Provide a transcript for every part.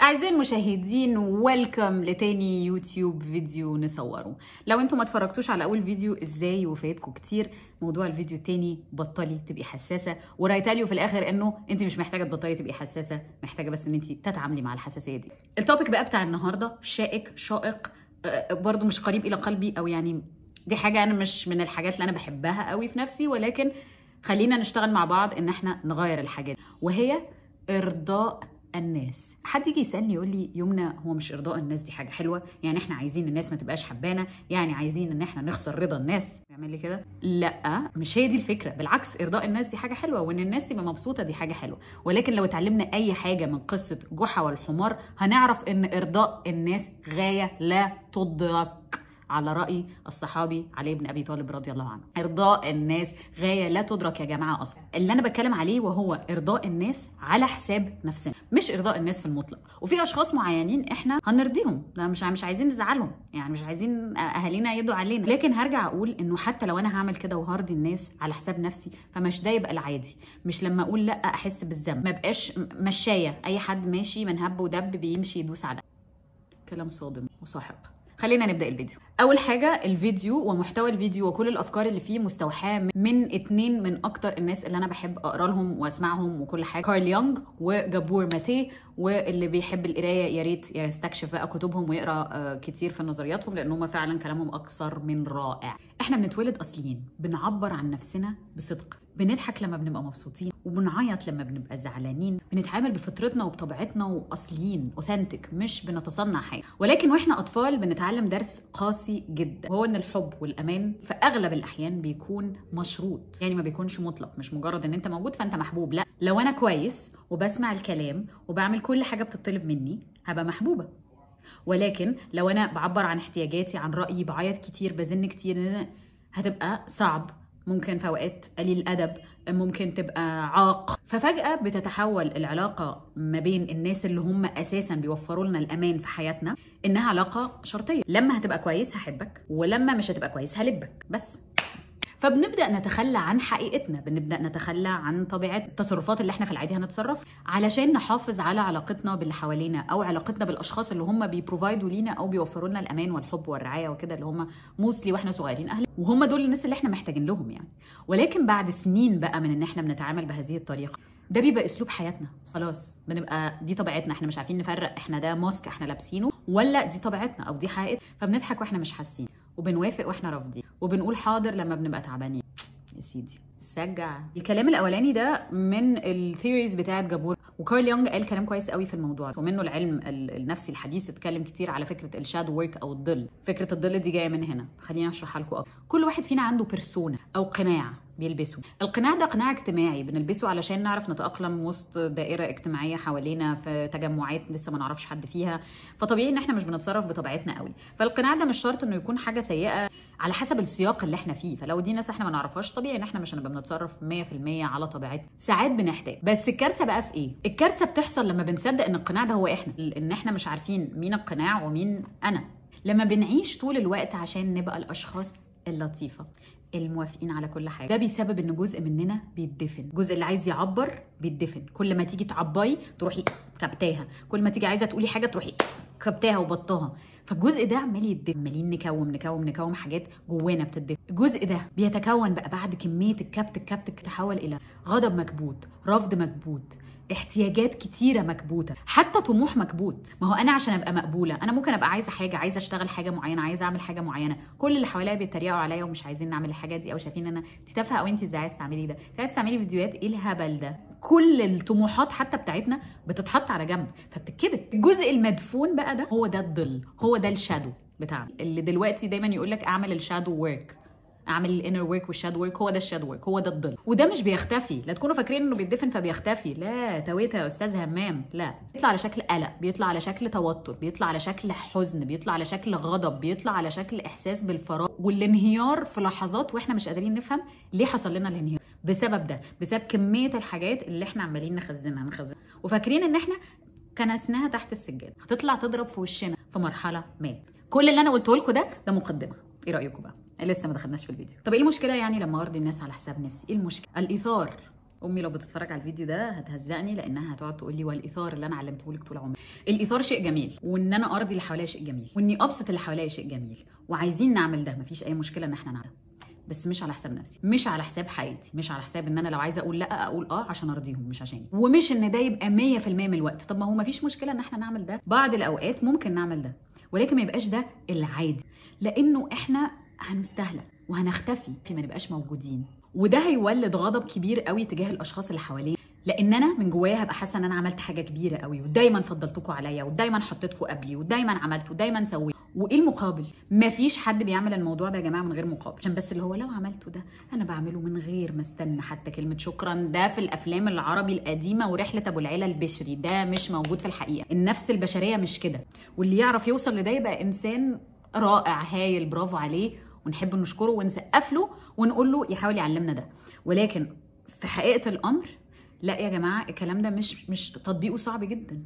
أعزائي المشاهدين، welcome لتاني يوتيوب فيديو نصوره. لو انتم ما اتفرجتوش على اول فيديو ازاي وفايتكم كتير. موضوع الفيديو التاني بطلي تبقي حساسة، ورايتاليو في الاخر انه انت مش محتاجه تبطلي تبقي حساسة، محتاجه بس ان انت تتعاملي مع الحساسية دي. ال topic بقى بتاع النهارده شائك شائق، برضو مش قريب الى قلبي، او يعني دي حاجة انا مش من الحاجات اللي انا بحبها قوي في نفسي، ولكن خلينا نشتغل مع بعض ان احنا نغير الحاجات، وهي ارضاء الناس. حد يجي يسالني يقول لي يمنى، هو مش ارضاء الناس دي حاجة حلوة؟ يعني احنا عايزين الناس ما تبقاش حبانه؟ يعني عايزين ان احنا نخسر رضا الناس؟ يعمل لي كده؟ لا، مش هي دي الفكرة. بالعكس، ارضاء الناس دي حاجة حلوة، وان الناس تبقى مبسوطة دي حاجة حلوة. ولكن لو اتعلمنا اي حاجة من قصة جحا والحمار هنعرف ان ارضاء الناس غاية لا تدرك، على رأي الصحابي علي بن أبي طالب رضي الله عنه. إرضاء الناس غاية لا تدرك يا جماعة. أصلا اللي أنا بتكلم عليه وهو إرضاء الناس على حساب نفسنا، مش إرضاء الناس في المطلق. وفي أشخاص معينين إحنا هنرضيهم، مش عايزين نزعلهم، يعني مش عايزين أهالينا يدوا علينا. لكن هرجع أقول إنه حتى لو أنا هعمل كده وهرضي الناس على حساب نفسي، فمش ده يبقى العادي. مش لما أقول لأ أحس بالذنب، ما بقاش مشاية أي حد ماشي من هب ودب بيمشي يدوس على. كلام صادم وساحق. خلينا نبدأ الفيديو. أول حاجة، الفيديو ومحتوى الفيديو وكل الأفكار اللي فيه مستوحاة من اتنين من أكتر الناس اللي أنا بحب أقرأ لهم وأسمعهم وكل حاجة، كارل يونغ وجابور ماتيه. واللي بيحب القراية يا ريت يستكشف بقى كتبهم ويقرأ كتير في نظرياتهم، لأن هم فعلا كلامهم أكثر من رائع. إحنا بنتولد أصليين، بنعبر عن نفسنا بصدق، بنضحك لما بنبقى مبسوطين وبنعيط لما بنبقى زعلانين، بنتعامل بفطرتنا وبطبيعتنا واصليين authentic، مش بنتصنع حاجة. ولكن واحنا اطفال بنتعلم درس قاسي جدا، وهو ان الحب والامان في اغلب الاحيان بيكون مشروط، يعني ما بيكونش مطلق. مش مجرد ان انت موجود فانت محبوب، لا، لو انا كويس وبسمع الكلام وبعمل كل حاجة بتطلب مني هبقى محبوبه. ولكن لو انا بعبر عن احتياجاتي، عن رايي، بعيط كتير، بزن كتير، هتبقى صعب، ممكن في اوقات قليل الادب، ممكن تبقى عاق. ففجأة بتتحول العلاقة ما بين الناس اللي هم اساسا بيوفروا لنا الامان في حياتنا انها علاقة شرطية. لما هتبقى كويس هحبك، ولما مش هتبقى كويس هلبك بس. فبنبدأ نتخلى عن حقيقتنا، بنبدأ نتخلى عن طبيعة التصرفات اللي احنا في العادي هنتصرف علشان نحافظ على علاقتنا باللي حوالينا، او علاقتنا بالاشخاص اللي هم بي provide وا لينا او بيوفروا لنا الامان والحب والرعاية وكده، اللي هم mostly واحنا صغيرين اهل، وهم دول الناس اللي احنا محتاجين لهم يعني. ولكن بعد سنين بقى من ان احنا بنتعامل بهذه الطريقة، ده بيبقى اسلوب حياتنا، خلاص بنبقى دي طبيعتنا، احنا مش عارفين نفرق احنا ده mask احنا لابسينه ولا دي طبيعتنا او دي حقيقتنا. فبنضحك واحنا مش حاسين، وبنوافق واحنا رافضين، وبنقول حاضر لما بنبقى تعبانين. يا سيدي سجع. الكلام الاولاني ده من ال theories بتاعت جابور، وكارل يونغ قال كلام كويس قوي في الموضوع، ومنه العلم النفسي الحديث اتكلم كتير على فكرة ال shadow work او الظل. فكرة الظل دي جاية من هنا، خليني اشرحها لكم اكتر. كل واحد فينا عنده persona او قناع بيلبسه. القناع ده قناع اجتماعي بنلبسه علشان نعرف نتأقلم وسط دائرة اجتماعية حوالينا في تجمعات لسه ما نعرفش حد فيها، فطبيعي ان احنا مش بنتصرف بطبيعتنا قوي. فالقناع ده مش شرط انه يكون حاجة سيئة، على حسب السياق اللي احنا فيه. فلو دي ناس احنا ما نعرفهاش طبيعي ان احنا مش هنبقى بنتصرف 100% على طبيعتنا. ساعات بنحتاج، بس الكارثة بقى في ايه؟ الكارثة بتحصل لما بنصدق ان القناع ده هو احنا، ان احنا مش عارفين مين القناع ومين انا. لما بنعيش طول الوقت عشان نبقى الاشخاص اللطيفة الموافقين على كل حاجة، ده بيسبب ان جزء مننا بيتدفن. الجزء اللي عايز يعبر بيتدفن. كل ما تيجي تعبري تروحي كبتاها، كل ما تيجي عايزه تقولي حاجة تروحي كبتاها وبطاها. فالجزء ده عمال يتدفن، عمالين نكوم نكوم نكوم حاجات جوانا بتدفن. الجزء ده بيتكون بقى بعد كمية الكبت، الكبت تحول الى غضب مكبوت، رفض مكبوت، احتياجات كتيرة مكبوته، حتى طموح مكبوت. ما هو انا عشان ابقى مقبولة انا ممكن ابقى عايزه حاجة، عايزه اشتغل حاجة معينة، عايزه اعمل حاجة معينة، كل اللي حواليا بيتريقوا عليا ومش عايزين نعمل الحاجة دي، او شايفين ان انا انت تافهة، او انت ازاي عايزه تعملي ده، انت عايزه تعملي فيديوهات، ايه الهبل ده. كل الطموحات حتى بتاعتنا بتتحط على جنب فبتتكبت. الجزء المدفون بقى ده هو ده الظل، هو ده ال shadow بتاعنا اللي دلوقتي دايما يقول لك اعمل ال shadow work، اعمل ال inner work وال shadow work. هو ده ال shadow work، هو ده الظل، وده مش بيختفي. لا تكونوا فاكرين انه بيتدفن فبيختفي، لا تويته يا استاذ همام، لا، بيطلع على شكل قلق، بيطلع على شكل توتر، بيطلع على شكل حزن، بيطلع على شكل غضب، بيطلع على شكل احساس بالفراغ والانهيار في لحظات واحنا مش قادرين نفهم ليه حصل لنا الانهيار. بسبب ده، بسبب كمية الحاجات اللي احنا عمالين نخزنها وفاكرين ان احنا كنسناها تحت السجادة، هتطلع تضرب في وشنا في مرحلة ما. كل اللي انا قلته لكم ده مقدمه. ايه رايكم بقى؟ لسه ما دخلناش في الفيديو. طب ايه المشكلة يعني لما ارضي الناس على حساب نفسي؟ ايه المشكلة؟ الايثار امي لو بتتفرج على الفيديو ده هتهزقني، لانها هتقعد تقول لي والايثار اللي انا علمته لك طول عمري. الايثار شيء جميل، وان انا ارضي اللي حواليا شيء جميل، واني ابسط اللي حواليا شيء جميل، وعايزين نعمل ده، مفيش اي مشكلة ان احنا نعمل، بس مش على حساب نفسي، مش على حساب حياتي، مش على حساب ان انا لو عايزه اقول لا اقول اه عشان ارضيهم مش عشاني، ومش ان ده يبقى 100% من الوقت. طب ما هو مفيش مشكلة ان احنا نعمل ده، بعض الاوقات ممكن نعمل ده، ولكن ما يبقاش ده العادي، لانه احنا هنستهلك وهنختفي، ما نبقاش موجودين، وده هيولد غضب كبير قوي تجاه الاشخاص اللي حوالينا، لان انا من جوايا هبقى حاسه ان انا عملت حاجة كبيرة قوي، ودايما فضلتكم عليا، ودايما حطيتكم قبلي، ودايما عملت، ودايما سويت. وايه المقابل؟ مفيش حد بيعمل الموضوع ده يا جماعة من غير مقابل، عشان بس اللي هو لو عملته ده انا بعمله من غير ما استنى حتى كلمة شكرا. ده في الافلام العربي القديمة ورحله ابو العلا البشري، ده مش موجود في الحقيقة. النفس البشرية مش كده، واللي يعرف يوصل لده يبقى انسان رائع هايل، برافو عليه، ونحب نشكره ونسقف له ونقول له يحاول يعلمنا ده. ولكن في حقيقة الامر لا يا جماعة، الكلام ده مش تطبيقه صعب جدا.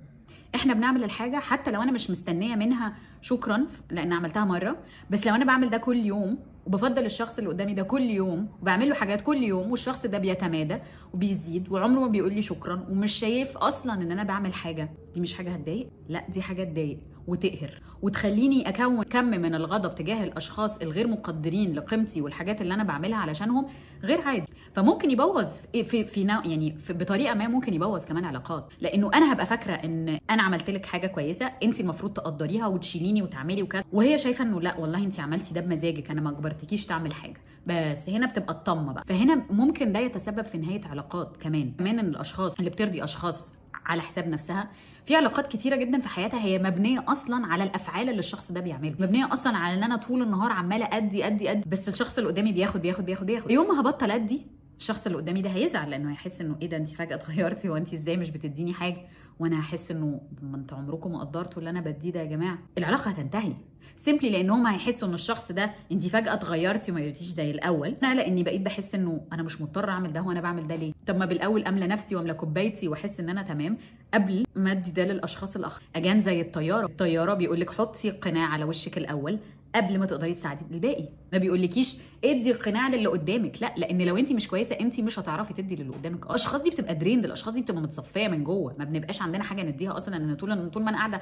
احنا بنعمل الحاجة حتى لو انا مش مستنيه منها شكرا لان عملتها مرة، بس لو انا بعمل ده كل يوم وبفضل الشخص اللي قدامي ده كل يوم وبعمل له حاجات كل يوم، والشخص ده بيتمادى وبيزيد وعمره ما بيقول لي شكرا ومش شايف اصلا ان انا بعمل حاجة، دي مش حاجة هتضايق؟ لا، دي حاجة تضايق وتقهر وتخليني اكون كم من الغضب تجاه الاشخاص الغير مقدرين لقيمتي والحاجات اللي انا بعملها علشانهم غير عادي. فممكن يبوظ في في يعني في بطريقة ما، ممكن يبوظ كمان علاقات، لانه انا هبقى فاكره ان انا عملت لك حاجة كويسة انت المفروض تقدريها وتشيليني وتعملي وكذا، وهي شايفه انه لا والله انت عملتي ده بمزاجك، انا ما اجبرتكيش تعمل حاجة. بس هنا بتبقى الطمه بقى، فهنا ممكن ده يتسبب في نهاية علاقات كمان. كمان ان الاشخاص اللي بترضي اشخاص على حساب نفسها، في علاقات كتيرة جدا في حياتها هي مبنية اصلا على الافعال اللي الشخص ده بيعمله، مبنية اصلا على ان انا طول النهار عماله ادي ادي ادي، بس الشخص اللي قدامي بياخد بياخد بياخد بياخد. يوم ما هبطل ادي، الشخص اللي قدامي ده هيزعل، لانه هيحس انه ايه ده انت فجاة اتغيرتي، وانت ازاي مش بتديني حاجة، وانا هحس انه ما انتوا عمركم ما قدرتوا اللي انا بديه ده يا جماعة. العلاقة هتنتهي simply لانهم هيحسوا ان الشخص ده انت فجاة اتغيرتي وما بقيتيش زي الاول. انا لاني بقيت بحس انه انا مش مضطرة اعمل ده، وانا بعمل ده ليه؟ طب ما بالاول املى نفسي واملى كوبايتي واحس ان انا تمام قبل ما ادي ده للاشخاص الاخرين. again زي الطيارة، الطيارة بيقول لك حطي قناع على وشك الاول قبل ما تقدري تساعدي الباقي، ما بيقولكيش ادي القناع للي قدامك، لا، لان لو انت مش كويسة انت مش هتعرفي تدي للي قدامك. الاشخاص دي بتبقى drained، الاشخاص دي بتبقى متصفيه من جوه، ما بنبقاش عندنا حاجة نديها اصلا، ان طول ما انا قاعدة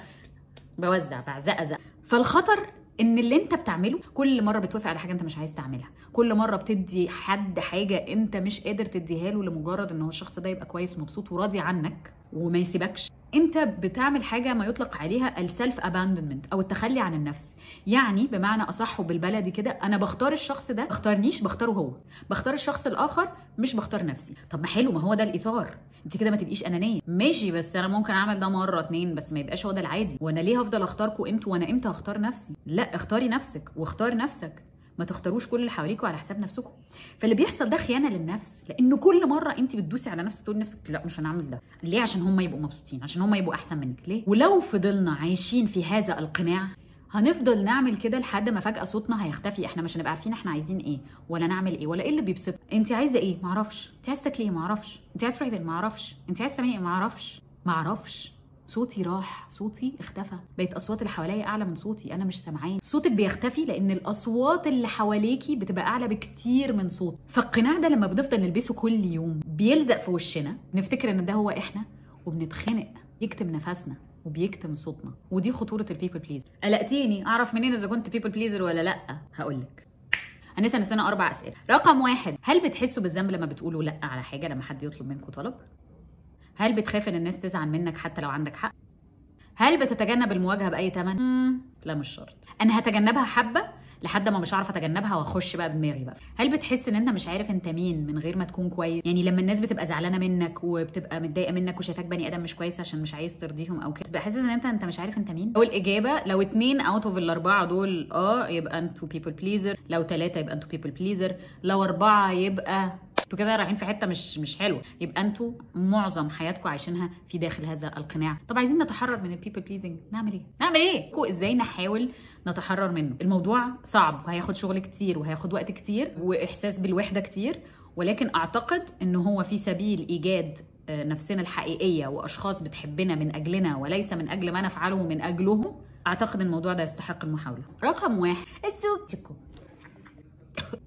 بوزع بعزق. فالخطر ان اللي انت بتعمله كل مرة بتوافق على حاجة انت مش عايز تعملها، كل مرة بتدي حد حاجة انت مش قادر تديها له لمجرد ان هو الشخص ده يبقى كويس ومبسوط وراضي عنك وما يسيبكش، انت بتعمل حاجة ما يطلق عليها ال self abandonment او التخلي عن النفس. يعني بمعنى اصح وبالبلدي كده، انا بختار الشخص ده، بختارنيش، بختاره هو، بختار الشخص الاخر مش بختار نفسي. طب ما حلو، ما هو ده الايثار، انت كده ما تبقيش انانية، ماشي، بس انا ممكن اعمل ده مرة اتنين، بس ما يبقاش هو ده العادي. وانا ليه هفضل اختاركم انتوا وانا امتى هختار نفسي؟ لا، اختاري نفسك واختار نفسك، ما تختاروش كل اللي حواليكوا على حساب نفسكم. فاللي بيحصل ده خيانة للنفس، لانه كل مرة انت بتدوسي على نفسك تقولي لنفسك لا مش هنعمل ده، ليه؟ عشان هم يبقوا مبسوطين، عشان هم يبقوا احسن منك، ليه؟ ولو فضلنا عايشين في هذا القناع هنفضل نعمل كده لحد ما فجأة صوتنا هيختفي، احنا مش هنبقى عارفين احنا عايزين ايه ولا نعمل ايه ولا ايه اللي بيبسطنا. انت عايزه ايه؟ معرفش. انت عايزه تاكلي ايه؟ معرفش. انت عايزه تروحي فين؟ معرفش. انت عايزه تعملي ايه؟ معرفش. معرفش. صوتي راح، صوتي اختفى، بقت اصوات اللي حواليا اعلى من صوتي، انا مش سامعاه. صوتك بيختفي لان الاصوات اللي حواليكي بتبقى اعلى بكتير من صوتك. فالقناع ده لما بنفضل نلبسه كل يوم بيلزق في وشنا، نفتكر ان ده هو احنا، وبنتخنق، يكتم نفسنا وبيكتم صوتنا. ودي خطورة ال people pleaser. قلقتيني، اعرف منين اذا كنت people pleaser ولا لا؟ هقول لك. هنسال نفسنا 4 اسئلة. رقم 1، هل بتحسوا بالذنب لما بتقولوا لا على حاجة لما حد يطلب منكم طلب؟ هل بتخاف ان الناس تزعل منك حتى لو عندك حق؟ هل بتتجنب المواجهة باي ثمن؟ لا مش شرط، انا هتجنبها حبه لحد ما مش عارفه اتجنبها واخش بقى بدماغي بقى. هل بتحس ان انت مش عارف انت مين من غير ما تكون كويس؟ يعني لما الناس بتبقى زعلانة منك وبتبقى متضايقة منك وشايفاك بني ادم مش كويس عشان مش عايز ترضيهم او كده، بتبقى حاسس ان انت مش عارف انت مين؟ اول اجابه لو 2 out of ال4 دول يبقى انتوا people pleaser، لو 3 يبقى انتوا people pleaser، لو 4 يبقى انتوا كده رايحين في حتة مش حلوة، يبقى انتوا معظم حياتكم عايشينها في داخل هذا القناع. طب عايزين نتحرر من ال people pleasing، نعمل ايه؟ نعمل ايه؟ ازاي نحاول نتحرر منه؟ الموضوع صعب وهياخد شغل كتير وهياخد وقت كتير واحساس بالوحدة كتير، ولكن اعتقد ان هو في سبيل ايجاد نفسنا الحقيقية واشخاص بتحبنا من اجلنا وليس من اجل ما نفعله من اجلهم، اعتقد الموضوع ده يستحق المحاولة. رقم 1، الزوج.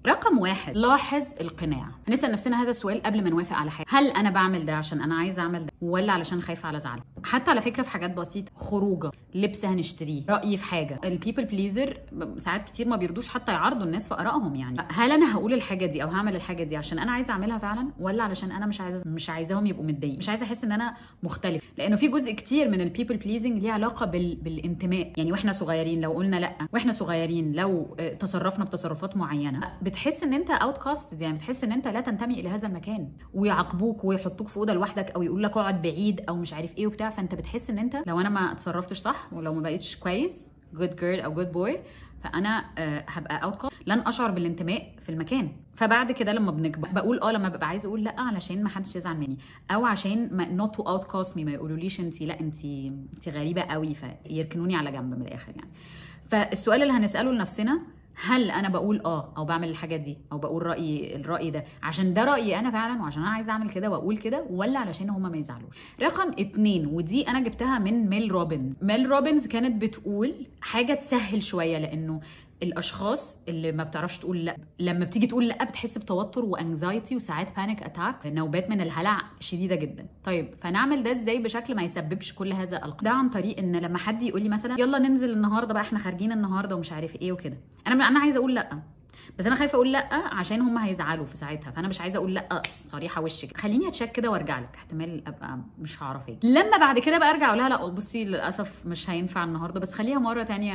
رقم 1، لاحظ القناع. هنسال نفسنا هذا السؤال قبل ما نوافق على حاجة، هل انا بعمل ده عشان انا عايزه اعمل ده ولا علشان خايفة على زعله؟ حتى على فكرة في حاجات بسيطة، خروجه، لبس هنشتريه، رايي في حاجة. ال people pleaser ساعات كتير ما بيرضوش حتى يعارضوا الناس في ارائهم. يعني هل انا هقول الحاجة دي او هعمل الحاجة دي عشان انا عايزه اعملها فعلا ولا علشان انا مش عايزاهم يبقوا متضايقين، مش عايزه احس ان انا مختلف؟ لانه في جزء كتير من ال people pleasing ليه علاقة بالانتماء. يعني واحنا صغيرين لو قلنا لا، واحنا صغيرين لو تصرفنا بتصرفات معينة، بتحس ان انت outcast، يعني بتحس ان انت لا تنتمي الى هذا المكان، ويعاقبوك ويحطوك في اوضة لوحدك او يقول لك اقعد بعيد او مش عارف ايه وبتاع. فانت بتحس ان انت لو انا ما اتصرفتش صح ولو ما بقيتش كويس good girl او good boy، فانا هبقى outcast، لن اشعر بالانتماء في المكان. فبعد كده لما بنكبر بقول لما ببقى عايزه اقول لا علشان ما حدش يزعل مني، او عشان ما not to outcast me، ما يقولوليش انت لا انت غريبة قوي، فيركنوني على جنب من الاخر يعني. فالسؤال اللي هنساله لنفسنا، هل انا بقول او بعمل الحاجة دي او بقول رايي الراي ده عشان ده رايي انا فعلا وعشان انا عايزه اعمل كده واقول كده، ولا علشان هما ما يزعلوش؟ رقم 2، ودي انا جبتها من ميل روبنز. ميل روبنز كانت بتقول حاجة تسهل شوية، لانه الاشخاص اللي ما بتعرفش تقول لا، لما بتيجي تقول لا بتحس بتوتر و anxiety وساعات panic attack، نوبات من الهلع شديدة جدا. طيب فنعمل ده ازاي بشكل ما يسببش كل هذا القلق؟ ده عن طريق ان لما حد يقول لي مثلا يلا ننزل النهارده بقى، احنا خارجين النهارده ومش عارف ايه وكده، انا عايزه اقول لا، بس انا خايفة اقول لا عشان هم هيزعلوا في ساعتها، فانا مش عايزه اقول لا صريحه وشك، خليني اتشك كده وارجع لك، احتمال ابقى مش هعرف اجي. لما بعد كده بقى ارجع اقول لها لا بصي للاسف مش هينفع النهارده، بس خليها مرة تانية،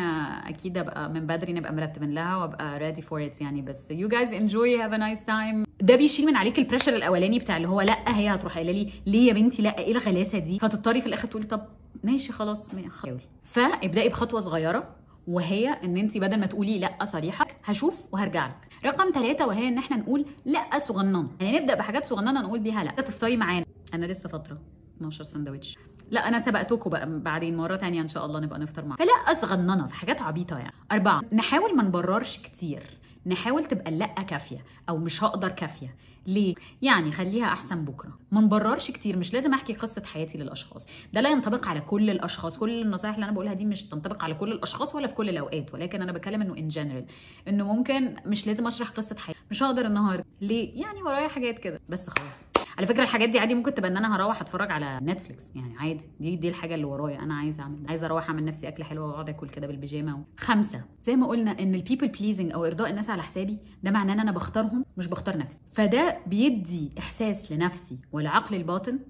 اكيد ابقى من بدري نبقى مرتبين لها وابقى ready for it يعني. بس you guys enjoy, have a nice time. ده بيشيل من عليك ال pressure الاولاني بتاع اللي هو لا هي هتروح قايله لي ليه يا بنتي لا، ايه الغلاسه دي، فتضطري في الاخر تقولي طب ماشي خلاص. فابدأي بخطوة صغيرة، وهي ان انت بدل ما تقولي لا صريحه هشوف وهرجع لك. رقم 3، وهي ان احنا نقول لا صغننه، يعني نبدا بحاجات صغننه نقول بيها لا. تفطري معانا، انا لسه فاطره 12 سندوتش، لا انا سبقتكم بقى، بعدين مرة ثانية ان شاء الله نبقى نفطر معاكم. فلا صغننه في حاجات عبيطه يعني. 4، نحاول ما نبررش كتير، نحاول تبقى لا كافيه او مش هقدر كافيه. ليه؟ يعني خليها احسن بكره، ما نبررش كتير، مش لازم احكي قصة حياتي للاشخاص، ده لا ينطبق على كل الاشخاص، كل النصايح اللي انا بقولها دي مش تنطبق على كل الاشخاص ولا في كل الاوقات، ولكن انا بتكلم انه in general، انه ممكن مش لازم اشرح قصة حياتي، مش هقدر النهارده، ليه؟ يعني ورايا حاجات كده بس خلاص. على فكرة الحاجات دي عادي ممكن تبقى ان انا هروح اتفرج على نتفليكس يعني عادي، دي الحاجة اللي ورايا، انا عايزه اعمل، عايزه اروح اعمل نفسي اكله حلوة واقعد اكل كده بالبيجامه. 5، زي ما قلنا ان ال people pleasing او ارضاء الناس على حسابي، ده معناه ان انا بختارهم مش بختار نفسي، فده بيدي احساس لنفسي ولعقلي الباطن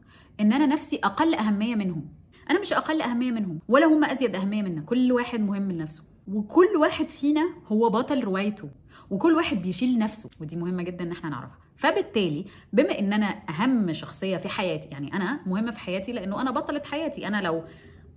ان انا نفسي اقل اهمية منهم. انا مش اقل اهمية منهم ولا هم ازيد اهمية منا، كل واحد مهم لنفسه، وكل واحد فينا هو بطل روايته، وكل واحد بيشيل نفسه، ودي مهمة جدا ان احنا نعرفها. فبالتالي بما ان انا اهم شخصية في حياتي، يعني انا مهمة في حياتي لانه انا بطلة حياتي، انا لو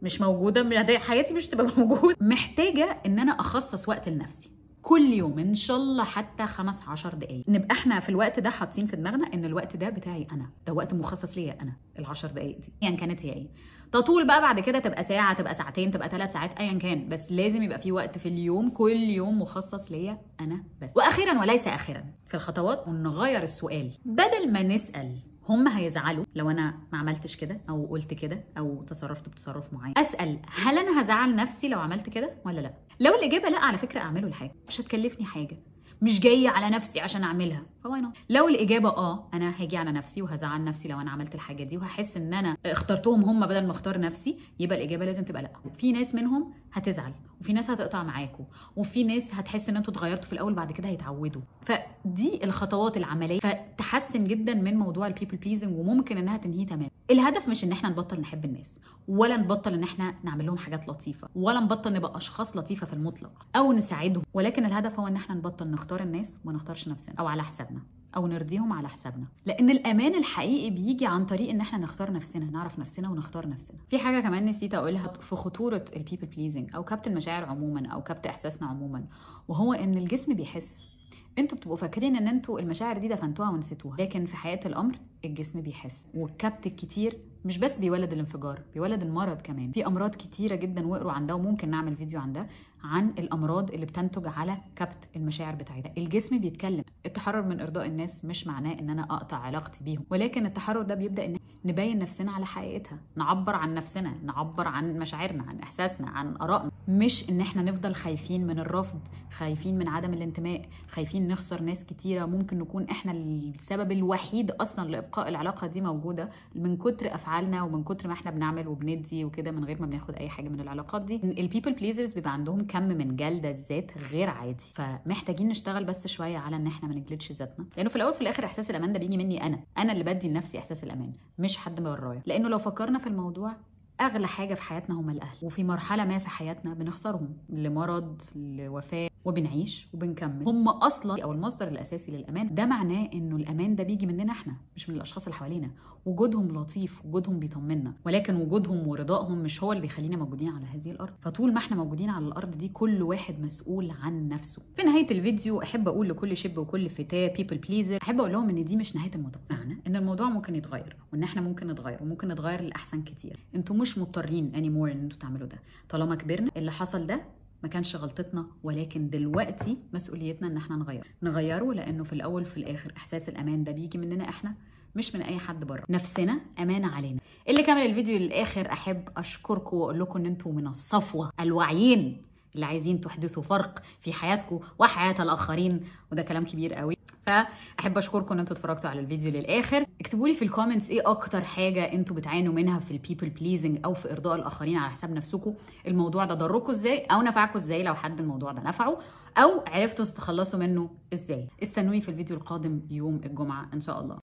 مش موجودة حياتي مش تبقى موجودة، محتاجه ان انا اخصص وقت لنفسي كل يوم ان شاء الله حتى 15 دقايق، نبقى احنا في الوقت ده حاطين في دماغنا ان الوقت ده بتاعي انا، ده وقت مخصص ليا انا، ال10 دقايق دي ايا كانت هي ايه، تطول بقى بعد كده تبقى ساعة، تبقى ساعتين، تبقى 3 ساعات، ايا كان، بس لازم يبقى في وقت في اليوم كل يوم مخصص ليا انا بس. واخيرا وليس اخرا في الخطوات، ونغير السؤال، بدل ما نسال هم هيزعلوا لو انا ما عملتش كده او قلت كده او تصرفت بتصرف معين، اسال هل انا هزعل نفسي لو عملت كده ولا لا؟ لو الاجابة لا، على فكرة اعمله الحاجة مش هتكلفني حاجة، مش جاية على نفسي عشان اعملها، ف why not. لو الاجابة انا هاجي على نفسي وهزعل نفسي لو انا عملت الحاجة دي وهحس ان انا اخترتهم هم بدل ما اختار نفسي، يبقى الاجابة لازم تبقى لا. في ناس منهم هتزعل، وفي ناس هتقطع معاكم، وفي ناس هتحس ان انتوا اتغيرتوا في الاول بعد كده هيتعودوا. فدي الخطوات العملية، فتحسن جدا من موضوع ال people pleasing وممكن انها تنهيه تماما. الهدف مش ان احنا نبطل نحب الناس، ولا نبطل ان احنا نعمل لهم حاجات لطيفة، ولا نبطل نبقى اشخاص لطيفة في المطلق او نساعدهم، ولكن الهدف هو ان احنا نبطل نختار الناس وما نختارش نفسنا او على حسابنا او نرضيهم على حسابنا، لان الامان الحقيقي بيجي عن طريق ان احنا نختار نفسنا، نعرف نفسنا ونختار نفسنا. في حاجة كمان نسيت اقولها في خطورة ال people pleasing او كبت المشاعر عموما او كبت احساسنا عموما، وهو ان الجسم بيحس. انتوا بتبقوا فاكرين ان انتوا المشاعر دي دفنتوها ونسيتوها، لكن في حقيقة الامر الجسم بيحس، والكبت الكتير مش بس بيولد الانفجار، بيولد المرض كمان. في امراض كتيرة جدا وقروا عن ده، وممكن نعمل فيديو عن ده، عن الامراض اللي بتنتج على كبت المشاعر بتاعتها. الجسم بيتكلم. التحرر من ارضاء الناس مش معناه ان انا اقطع علاقتي بيهم، ولكن التحرر ده بيبدا ان نبين نفسنا على حقيقتها، نعبر عن نفسنا، نعبر عن مشاعرنا، عن احساسنا، عن ارائنا. مش ان احنا نفضل خايفين من الرفض، خايفين من عدم الانتماء، خايفين نخسر ناس كتيرة ممكن نكون احنا السبب الوحيد اصلا لابقاء العلاقة دي موجودة، من كتر افعالنا ومن كتر ما احنا بنعمل وبندي وكده من غير ما بناخد اي حاجة من العلاقات دي. ال people pleasers بيبقى عندهم كم من جلده الذات غير عادي، فمحتاجين نشتغل بس شوية على ان احنا ما نجلدش ذاتنا، لانه في الاول وفي الاخر احساس الامان ده بيجي مني انا، انا اللي بدي لنفسي احساس الامان مش حد من ورايا. لانه لو فكرنا في الموضوع اغلى حاجة في حياتنا هم الاهل، وفي مرحلة ما في حياتنا بنخسرهم لمرض، لوفاه، وبنعيش وبنكمل. هم اصلا او المصدر الاساسي للامان. ده معناه انه الامان ده بيجي مننا احنا مش من الاشخاص اللي حوالينا. وجودهم لطيف، وجودهم بيطمنا، ولكن وجودهم ورضائهم مش هو اللي بيخلينا موجودين على هذه الارض. فطول ما احنا موجودين على الارض دي كل واحد مسؤول عن نفسه. في نهاية الفيديو احب اقول لكل شاب وكل فتاة people pleaser، احب اقول لهم ان دي مش نهاية الموضوع، معنى ان الموضوع ممكن يتغير، وان احنا ممكن نتغير، وممكن نتغير للاحسن كتير. انتوا مش مضطرين anymore ان انتوا تعملوا ده، طالما كبرنا اللي حصل ده ما كانش غلطتنا، ولكن دلوقتي مسؤوليتنا ان احنا نغيره، لانه في الاول وفي الاخر احساس الامان ده بيجي مننا احنا مش من اي حد بره. نفسنا امانه علينا. اللي كمل الفيديو للاخر احب اشكركم واقول لكم ان انتوا من الصفوة الواعيين اللي عايزين تحدثوا فرق في حياتكم وحياه الاخرين، وده كلام كبير قوي. فاحب اشكركم ان انتوا اتفرجتوا على الفيديو للاخر. اكتبوا لي في ال comments ايه اكتر حاجة انتوا بتعانوا منها في ال people pleasing او في ارضاء الاخرين على حساب نفسكم. الموضوع ده ضركم ازاي او نفعكم ازاي لو حد الموضوع ده نفعه، او عرفتوا تتخلصوا منه ازاي. استنوني في الفيديو القادم يوم الجمعة ان شاء الله.